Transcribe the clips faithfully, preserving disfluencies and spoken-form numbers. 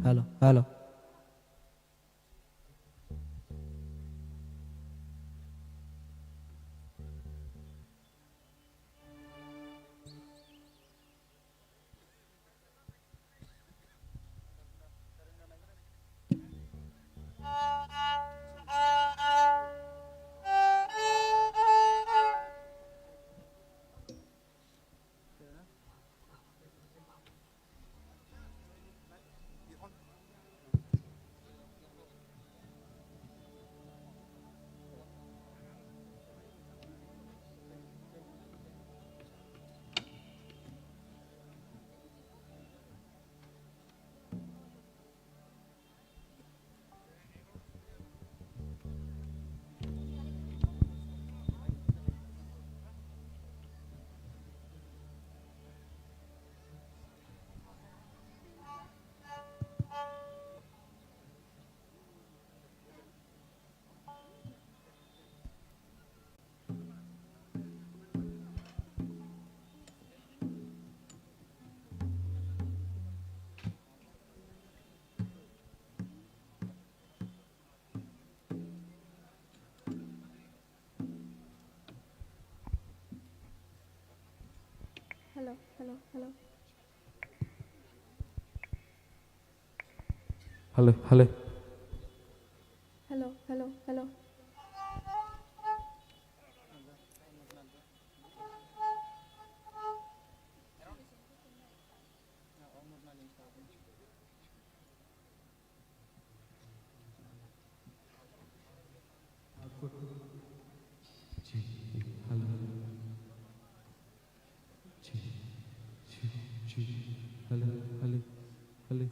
Hello, hello. Hello, hello, hello. Hello, hello. Hello, hello, hello. Hello. Hello, hello, hello.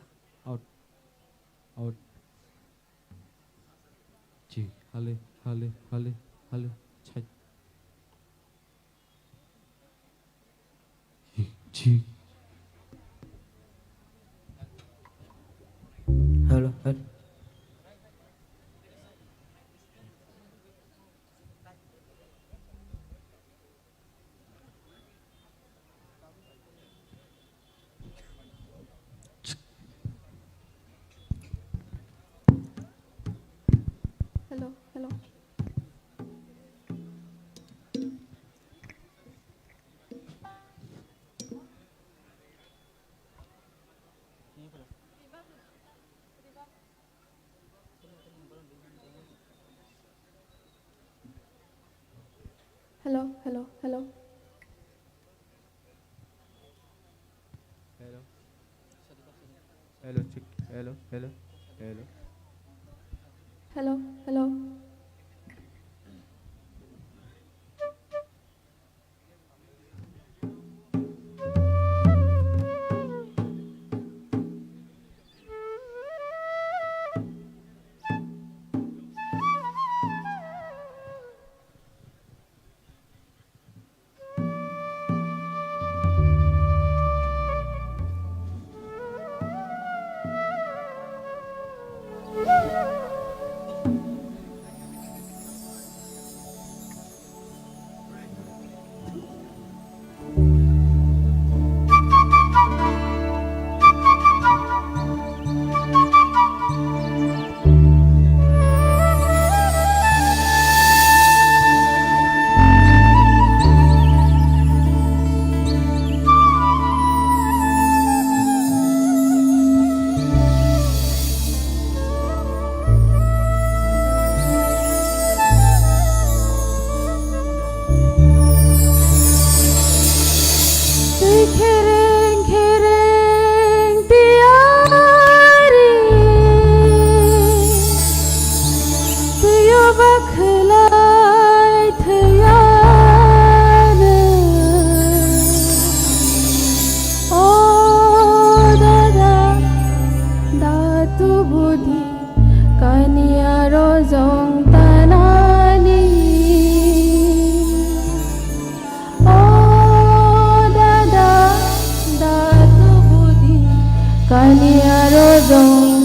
Out, out. Chi, hello, hello, hello, hello. Chai. Chi. Hello, hello. Hello, hello. Hello, hello, hello. Hello. Hello, check. Hello, hello, hello. Hello, hello. Twi khereng khereng tiyari, twiyo bakhlai thwiyano. O dada, da tubudi kaniya rojong tanani. O dada, da tubudi kaniya rojong